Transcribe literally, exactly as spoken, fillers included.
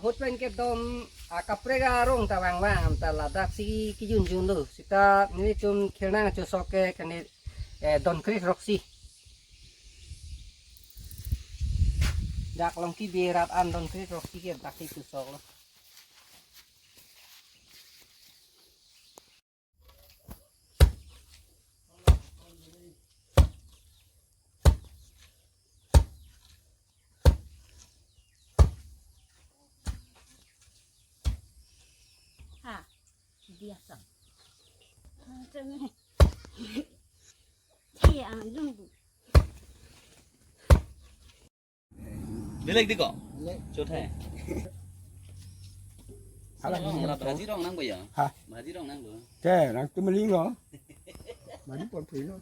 Ahut pen kedam akaprek arong ta vangvang ta ladak si kejunjun lo. Sita nelitum khirnang chosok ke kani, eh, Donkrit Roksi. Dak Longki Birat an Donkrit Roksi ke dak si chosok lo. Ha, biasa. Macam ni. Iya, nunggu. Belek di ko? Belek. Chot hai. Hala. Hala, bhaji rong nang ba ya? Ha? Bhaji rong nang ba? Te, nang tu meling lo. Mari pon pui lo.